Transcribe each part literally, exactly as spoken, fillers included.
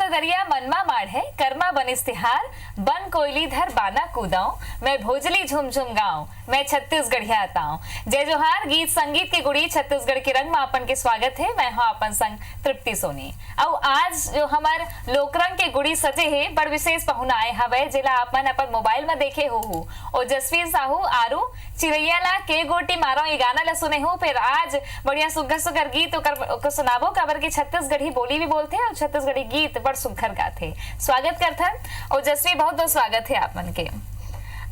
दरिया मनमा माढ़े, करमा बनिस तिहार, बन कोयली धर बाना कूदंव, मैं भोजली झुमझुम गाँव, मैं छत्तीसगढ़िया ताँव। जय जोहार। गीत संगीत के गुड़ी छत्तीसगढ़ के रंग म आपन के स्वागत हे। मैं हूँ आपन संग तृप्ति सोनी। अउ आज जो हमर लोकरंग के गुड़ी सजे हे, बड़ विशेष पहुना आए हवय, जेला आप मन अपन मोबाइल म देखे होहू। ओजस्वी साहू आरू चिरैया ला के गोटी मारंव, ये गाना ला सुने हूँ। फिर आज बढ़िया सुग्घर सुग्घर गीत ओकर, ओकर सुनाबो, काबर के छत्तीसगढ़ी बोली भी बोलथे अउ छत्तीसगढ़ी गीत बड़ सुग्घर गाथे। स्वागत करथन ओजस्वी, बहुत बहुत स्वागत हे आप मन के।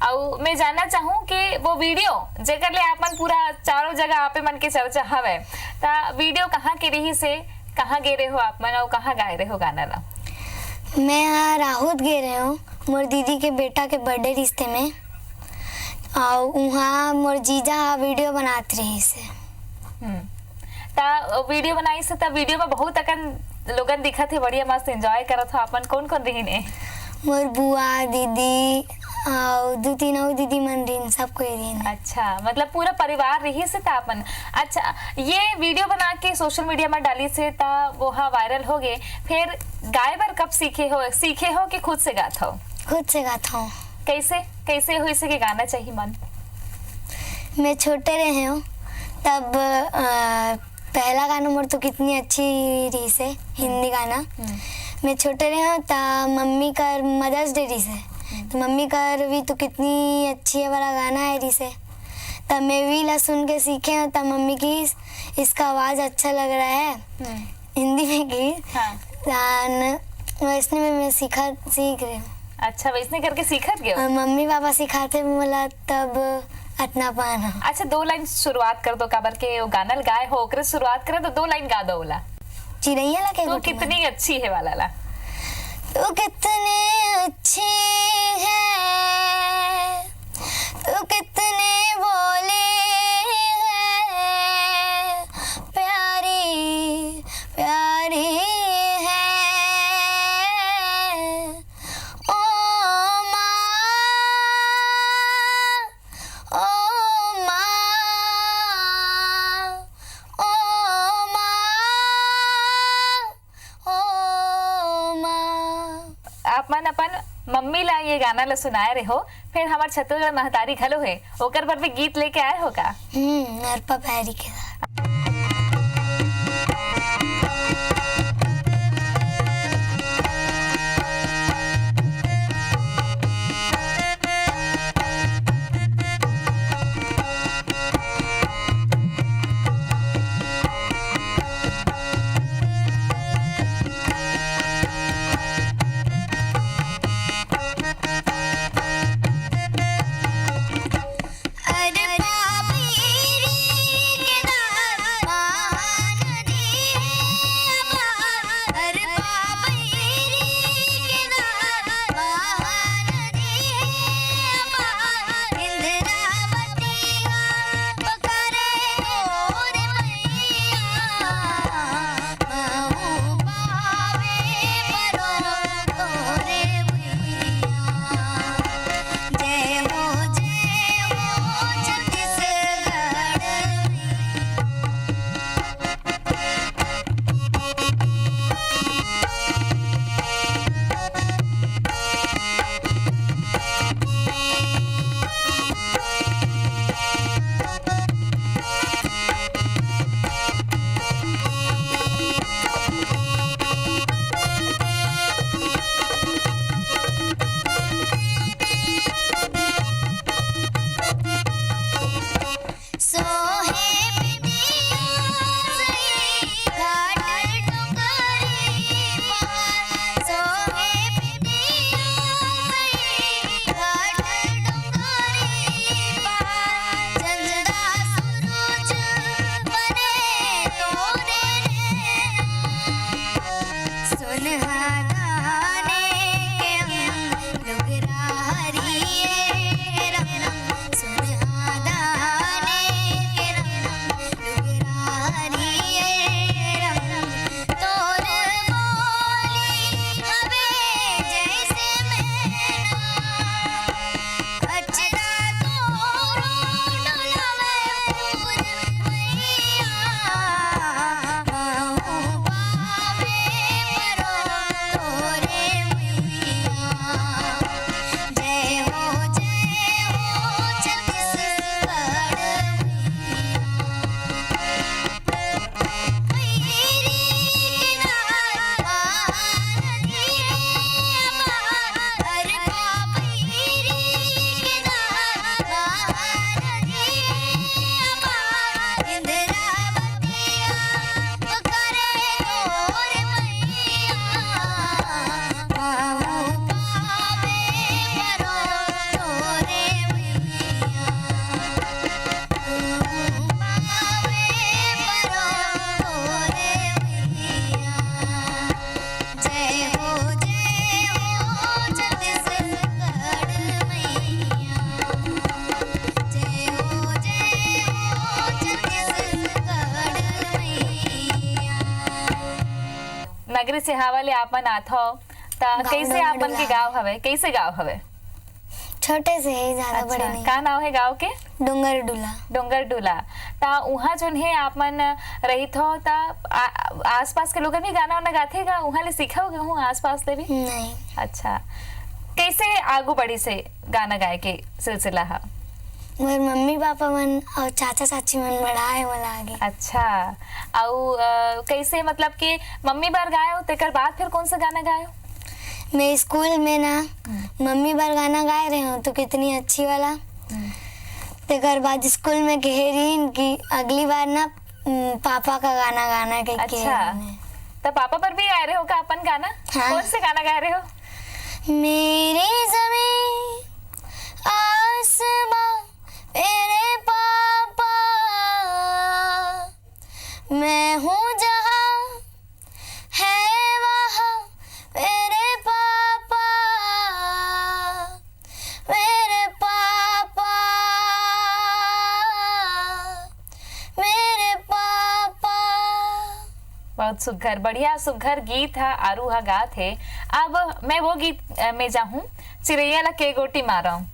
अउ मैं जानना चाहूँ कि वो वीडियो जेकर ले आप मन पूरा चारों जगह आपे मन के चर्चा हवय, त वीडियो कहाँ के रिहिस हे, कहाँ गे रहे हो आप मन अउ कहाँ गाए रहे हो गाना ला? मैं ह राहूत गे रहे हूँ, मोर दीदी के बेटा के बर्थडे रिहिस तेमे, अउ उहाँ मोर जीजा ह वीडियो बनात रिहिस हे। हम्म। त वीडियो बनाइस हे, त वीडियो में बहुत अकन लोगन दिखत हे, बढ़िया मस्त एंजॉय करत हो आप मन। कौन कौन रिहिन हे? मोर बुआ, दीदी, अउ दू तीन अउ दीदी मन रिहिन, सब कोई रिहिन। अच्छा, मतलब पूरा परिवार रिहिस हे त आप मन। अच्छा, ये वीडियो बना के सोशल मीडिया में डालिस हे त वो हा वायरल हो गे। फिर गाए बर कब सीखे हो, सीखे हो कि खुद से गात हो? खुद से गात हो। कैसे, कैसे होइस हे कि गाना चाहिए मन? मैं छोटे रहे हूँ तब, अ, पहला गाना मोर तो कितनी अच्छी रिहिस हे, हिंदी गाना। हम्म। मैं छोटे रहे हूँ त मम्मी कर मदर्स डे रिहिस हे, हम्म। त मम्मी कर भी तो कितनी अच्छी है वाला गाना है रिहिस हे, त मैं भी ला सुन के सीखे हूँ। त मम्मी की, इसका आवाज़ अच्छा लग रहा है, हम्म। हिंदी में गीत। हाँ। तान वैसने में मैं सीखा, सीख रहे हूँ। अच्छा, वैसने करके सीखत गयो? अउ मम्मी पापा सिखाथे मोला, तब अतना पान हो। अच्छा, दो लाइन शुरुआत कर दो, काबर के वो गाना ल गाए हो, ओकरे शुरुआत करे तो दो लाइन गा दो ओला। चिरैया ला के तो गोटी मार। कितनी अच्छी है वाला ला। तू कितनी अच्छी है, तू कितनी भोली है, प्यारी, प्यारी है। ओ माँ, ओ माँ, ओ माँ, ओ माँ। आप मन अपन मम्मी ला ये गाना ला सुनाए रहे हो, फिर हमार छत्तीसगढ़ महतारी घलो है, ओकर पर भी गीत लेके आए हो का? हम्म, अरपा पैरी के साथ। नगरी सिहावा ले आपन आथव, त गाँव कैसे आपन के डोंगरडुला। गाँव हवे, कैसे गाँव हवे? छोटे से हे, ज्यादा बड़े अच्छा, नहीं। का नाव हे गाँव के? डोंगरडुला। डोंगरडुला। त उहाँ जोन हे आपन रहिथव, त आ-, आसपास के लोगन भी गाना वाना गाथे का? उहाँ ले सीखव गहूँ आसपास ले भी? नहीं। अच्छा, कैसे आगू बढ़िस हे गाना गाए के सिलसिला ह? मोर मम्मी पापा मन अउ चाचा चाची मन बढ़ाए मोला आगे। अच्छा, अउ, अ, कैसे, मतलब कि मम्मी बर गाए हो, तेकर बाद फिर कौन सा गाना गाए हो? मैं स्कूल में ना हम्म। मम्मी बर गाना गाए रहे हूँ, तो कितनी अच्छी वाला। हम्म। तेकर बाद स्कूल में कहे रहीन कि अगली बार ना, हम्म, पापा का गाना गाना के अच्छा। कहे रहीन। त पापा पर भी गाए रहे हो का अपन गाना? हाँ। कौन से गाना गाए रहे हो? मेरे जमीन आसमां मेरे पापा, मैं हूँ जहाँ है वहाँ मेरे पापा, मेरे पापा, मेरे पापा। बहुत सुघर, बढ़िया सुघर गीत ह, आरू ह गात हे। अब मैं वो गीत, अ, में जाहूँ, चिरैया ला के गोटी मारव।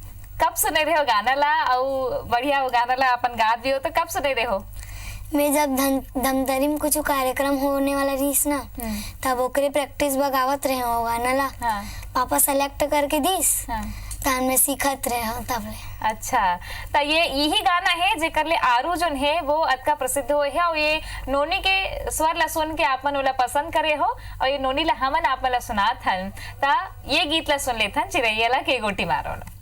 कब सुने रहे हो गाना ला, अउ बढ़िया वो गाना ला अपन गात भी हो, तो कब सुने रहे हो? मैं जब धम-, धमतरी में कुछ कार्यक्रम होने वाला रहीस ना, हम्म। तब ओकरे practice बर गावत रहे हो गाना ला। हाँ। पापा select करके दीस, हाँ। तहन मैं सीखत रहे हो तब ले। अच्छा, त ये यही गाना हे जेकर ले आरू जोन हे वो अतका प्रसिद्ध होए हे, अउ ये नोनी के स्वर ला सुन के आप मन ओला पसंद करे हो, अउ ये नोनी ला हमन आप मन ला सुनात हन। त ये गीत ला सुन लेथन, चिरैया ला के गोटी मारव ला।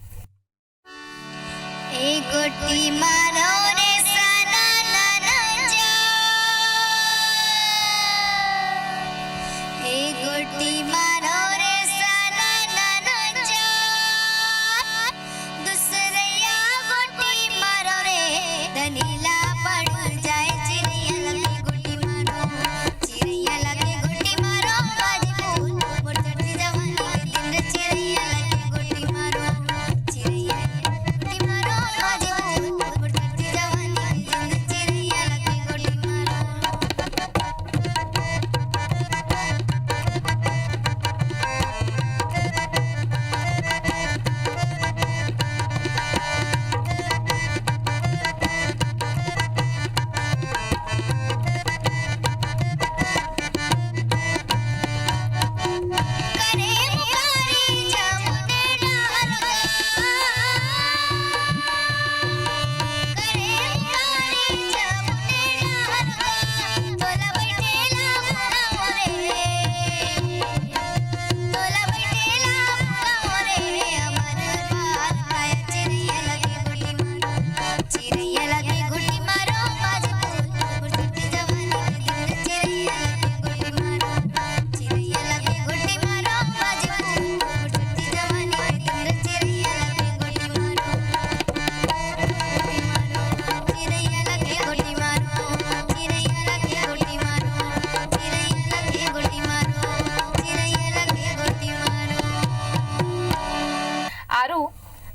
ए गोटी मारो रे सना नना जा, ए गोटी मारो रे सना नना जा, दूसरैया गोटी मारो रे, दनीला पड़ जाए चिरैया लगे गोटी मारो। चिरैया लगे गोटी मारो, बाजी फूल, मोर चढ़ी जवानी के दिन रे। चिरैया लगे गोटी मारो, चिरैया लगे गोटी मारो, बाजी फूल, मोर चढ़ी जवानी के दिन रे। चिरैया लगे गोटी मारो। आरू,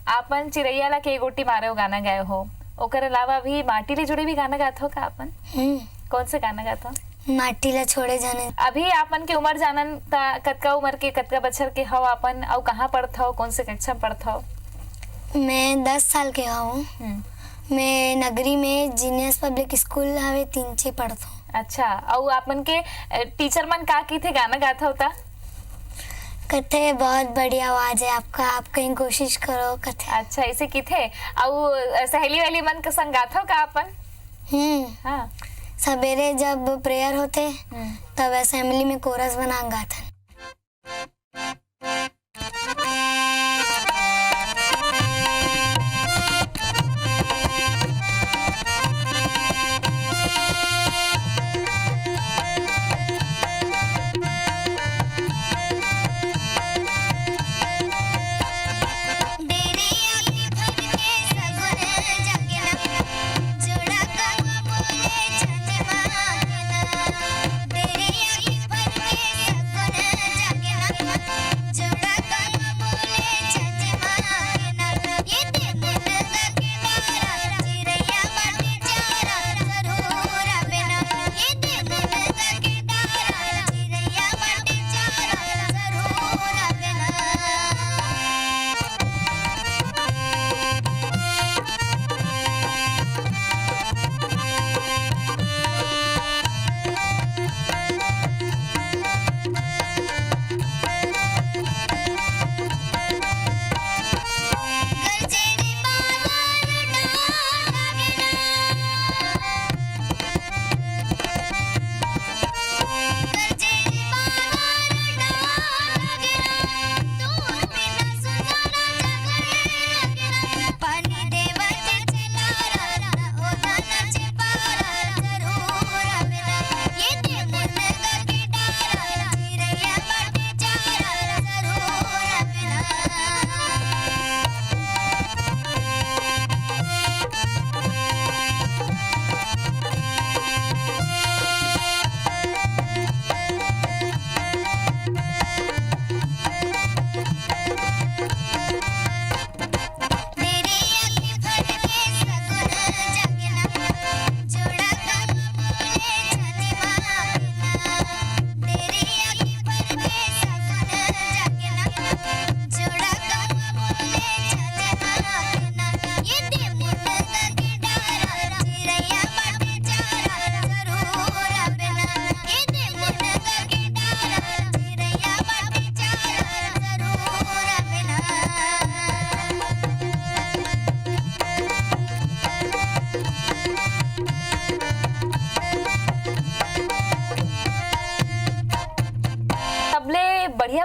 आपन चिरैया ला के गोटी मारो गाना गाए हो, ओकर अलावा भी माटी ले जुड़े भी गाना गात हो का आपन? हम्म। कौन से गाना गात हो? माटी ला छोड़े जाने। अभी आपन के उम्र जानन त कतका उम्र के, कतका बछर के हो आपन, अउ कहाँ पढ़त हो, कौन से कक्षा में पढ़त हो? मैं दस साल के हूँ। हम्म। मैं नगरी में जीनियस पब्लिक स्कूल हवे तीन छे पढ़त हूँ। अच्छा, अउ आपन के, अ, टीचर मन का कहिथे गाना गात हो त? कथे, "बहुत बढ़िया आवाज है आपका, आप कहीं कोशिश करो," कथे। अच्छा, ऐसे कथे। अउ, अ, सहेली वहेली मन के संग गात हो का आपन? हम्म। हाँ। सबेरे जब प्रेयर होथे, हम्म। तब असेंबली में कोरस बना के गाथन।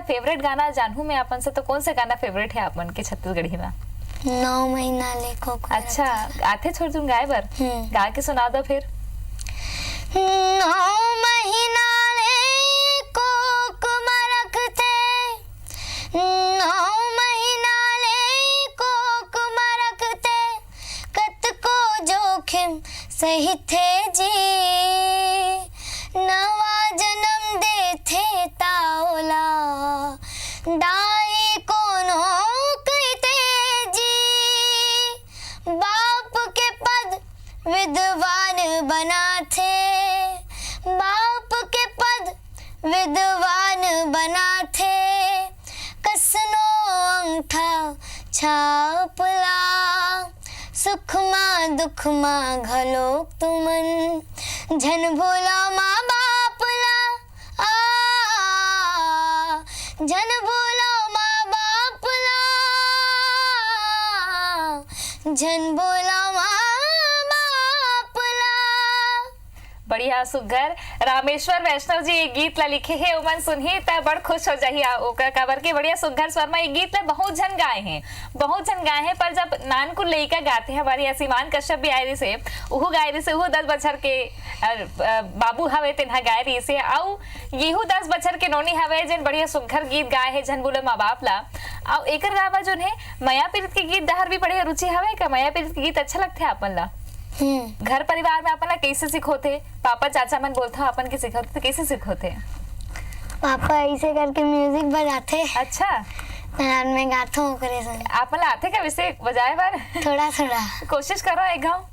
फेवरेट गाना जानहूं मैं आपन से, तो कौन सा गाना फेवरेट है आपन के छत्तीसगढ़ी में? नौ महीना ले कोख में अच्छा, आथे छोड़ तुम गाए बर? हम्म। गा के सुना दो फिर। नौ महीना ले कोख में रखथे, नौ महीना ले कोख में रखथे, कतको जोखिम सहिथे जी, नवा जन्म देथे ता ओला दाई कोनो कहिथे जी। बाप के पद विद्वान बनाथे, बाप के पद विद्वान बनाथे, कसनो अंगठा छाप ला। सुख मा दुख मा घलोक तुमन झन भूला माँ बाप ला। आ, झन भूला माँ बाप ला, झन भूला माँ बाप ला। बढ़िया सुघर। रामेश्वर वैष्णव जी ये गीत ला लिखे हे, ओमन सुनही त बड़ खुश हो जाही। आ, ओकर काबर के बढ़िया सुघर स्वर मा ये गीत ला बहुत झन गाए हैं, बहुत झन गाए हैं, पर जब नानकुन लइका गाथे, हमारे यहाँ सीमान कश्यप भी आए रहिसे, उहू गाए रहिसे, उहू दस बछर के अ, अ, बाबू हवे तेन ह गाए रहिसे, अउ येहू दस बछर के नोनी हवे जेन बढ़िया सुघर गीत गाए हे झन भूला माँ बाप ला। अउ एकर अलावा जोन हे मया पीरित के गीत डहर भी बढ़िया रुचि हवे का? मया पीरित के गीत अच्छा लगथे आपन ला? हम्म। घर परिवार में आपन ला कइसे सिखोथे? पापा चाचा मन बोलथव आपन के सिखोथे त कइसे सिखोथे? पापा ऐसे करके म्यूजिक बजाथे, अच्छा, और मैं गाथों ओकरे संग। आपन ला आथे का वैसे बजाए बर? थोड़ा थोड़ा। कोशिश करो एक घाव।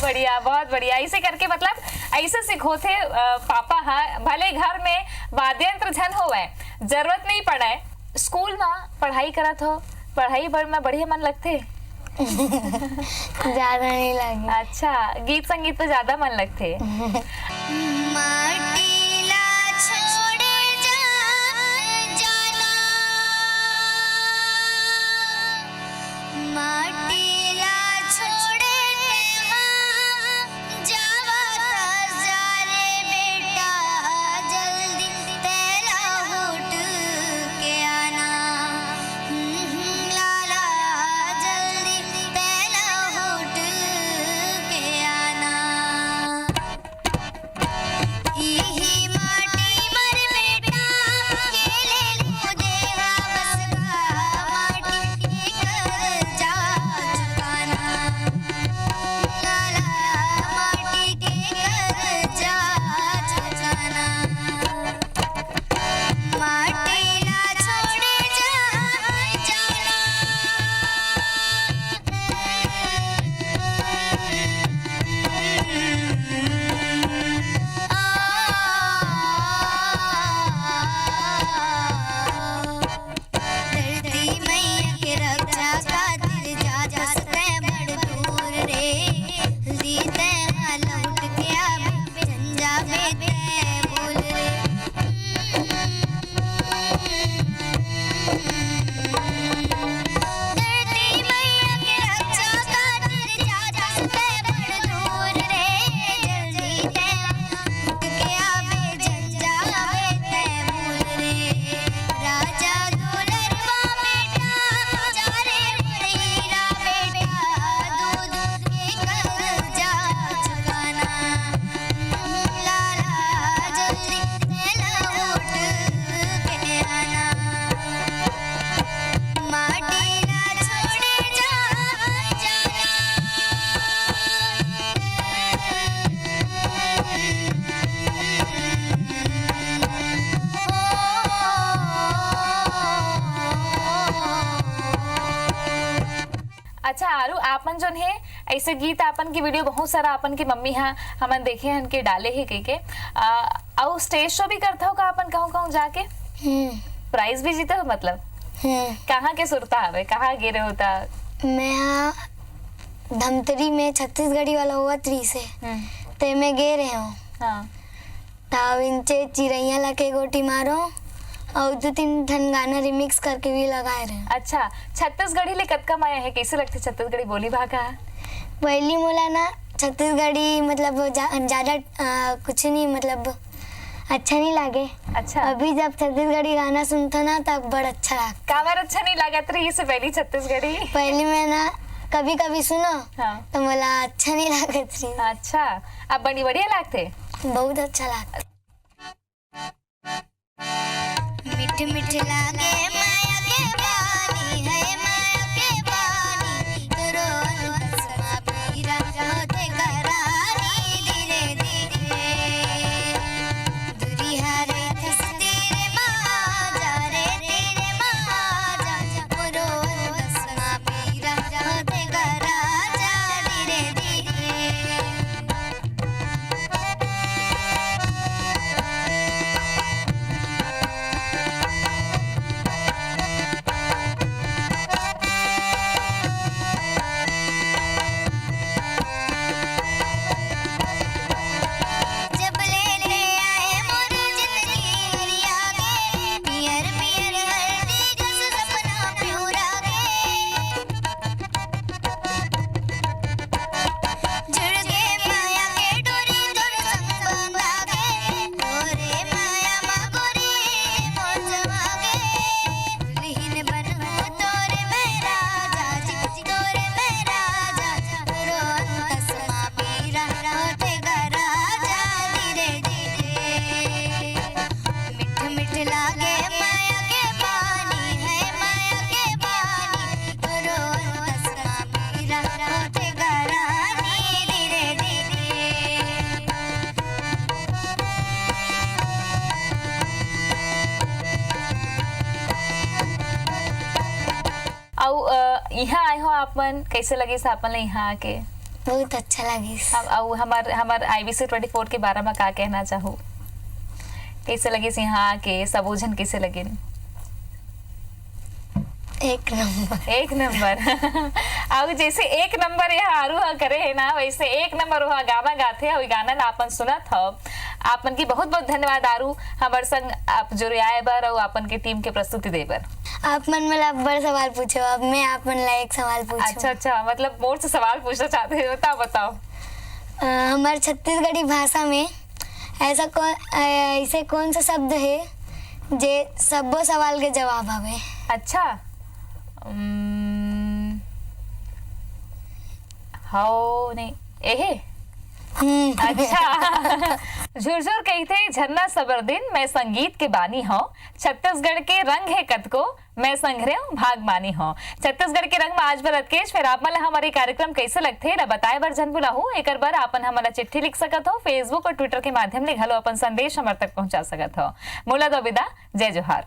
बढ़िया, बहुत बढ़िया। ऐसे करके मतलब ऐसे सिखोथे अ, पापा हा। भले घर में वाद्य यंत्र झन होवय, जरूरत नहीं पड़े, स्कूल में पढ़ाई करत हो, पढ़ाई बर में बढ़िया मन लगथे। ज्यादा नहीं लगे। अच्छा, गीत संगीत पे ज्यादा मन लगथे। माटी ला छोड़े जा, जाना, माटी ला छोड़े तेहा जावत जा रे बेटा, जल्दी तेला उठ के आना। हम्म, लाला, जल्दी तेला उठ के आना। इही माटी मर बेटा, खेले कूदे हा बस का माटी के कर जा चुकाना। लाला माटी के कर जा चुकाना। माटी ला छोड़े जा, जाना। धरती मैया के रक्षा खातिर जा जस तैं बड़ दूर रे, जल्दी तैं हा लौट के आबे, झन जाबे तैं भूल रे। धरती मैया के रक्षा खातिर जा जस तैं बड़ दूर रे, जल्दी तैं उठ के आबे, झन जाबे तैं भूल रे। राजा दुलरवा बेटा, जा रे मोर हीरा बेटा, दूध के कर्जा चुकाना। लाला जल्दी तेला उठ के आना। माटी ला छोड़े जा, जाना। अच्छा आरू, आप मन जोन हे ऐसे गीत, आपन के वीडियो बहुत सारा आपन के मम्मी हा हमन देखे हन के डाले हे कहिके, आ, अउ स्टेज शो भी करत हो का आपन कहूँ कहूँ जाके? हम्म। प्राइज भी जीते हो मतलब? हम्म। कहाँ के सुरता हवे, कहाँ गे रहे होता? मैं हा धमतरी में छत्तीसगढ़ी वाला होवत रहिसे, हम्म, ते मैं गे रहे हूँ। हाँ। ताव इंचे चिरैया ला के गोटी मारो, और दो तीन ठन गाना रिमिक्स करके भी लगाए रहे। अच्छा, छत्तीसगढ़ी ले कतका मया हे, कैसे लगथे छत्तीसगढ़ी बोली भाखा? पहली मोला ना छत्तीसगढ़ी मतलब जा, ज्यादा अ, कुछ नहीं, मतलब अच्छा नहीं लागे। अच्छा। अभी जब छत्तीसगढ़ी गाना सुनता ना, तब बड़ अच्छा लगता। काबर अच्छा नहीं लागत रहिस पहली छत्तीसगढ़ी? पहली मैं ना कभी कभी सुनो हाँ। तो मोला अच्छा नहीं लागत रहिस। अच्छा। अब बड़ी बढ़िया लागथे। बहुत अच्छा लागता। मीठ मीठ लागे माया के पानी, है माया के पानी, तोरो अंगसमा पीरा होते करानी धीरे धीरे। दूरी हारे थस तीरे मा आजा रे, तीरे मा आजा, मोरो अंगसमा पीरा होते कराजा धीरे धीरे। जब ले ले आए मोर जिंदगी हरिया गे, पियर पियर हल्दी जस सपना प्यूरा गे। जुड़ गे माया के डोरी तोर संग बंधा गे, तोरे माया मा गोरी मोर जमा गे। दुल्हिन बनहूँ तोरे मैं राजा जी, तोरे मैं राजा, तोरो अंगसमा पीरा होते गराजा धीरे धीरे। मीठ मीठ लागे माया के पानी, है माया के पानी, तोरो अंगसमा पीरा होते गरानी धीरे धीरे। अउ अ, इहाँ आए हो आप मन, कैसे लगिस आप मन ला इहाँ आके? बहुत अच्छा लगिस। अब अउ हमर हमर आईबीसी ट्वेंटी फोर के बारे में का कहना चाहू? कैसे लगिस इहाँ आके? सबो झन कैसे लगिन? एक नंबर। एक नंबर। अउ जैसे एक नंबर ये आरू हा करे है ना, वैसे एक नंबर वह गाना गाथे, अउ गाना ला आपन सुनत हो। आप मन की बहुत बहुत धन्यवाद आरू, हमर संग आप जुरियाए बर अउ आपन के टीम के प्रस्तुति दे बर। आप मन मोला अब्बड़ सवाल पूछो, अब मैं आप मन ला एक सवाल पूछूं। अच्छा अच्छा, मतलब मोर से सवाल पूछना चाहते हो, तब बताओ। अ, हमर छत्तीसगढ़ी भाषा में ऐसा कौन अ, ऐसे कौन सा शब्द है जे सब्बो सवाल के जवाब हवे? अच्छा। उम्म, हव नहीं, एहे। हम्म। अच्छा। झुरझुर कहिथे झरना सबर दिन, मैं संगीत के बानी हव, छत्तीसगढ़ के रंग है कतको, मैं संघरेव भाग मानी हव। छत्तीसगढ़ के रंग में आज बर अतकेच। फिर आप मन ला हमर ये कार्यक्रम कैसे लगथे, एला बताए बर झन भुलाहू। एकर बर आपन हमन ला चिट्ठी लिख सकत हो, Facebook और Twitter के माध्यम ले घलो अपन संदेश हमर तक पहुंचा सकत हो। मोला दो विदा, जय जोहार।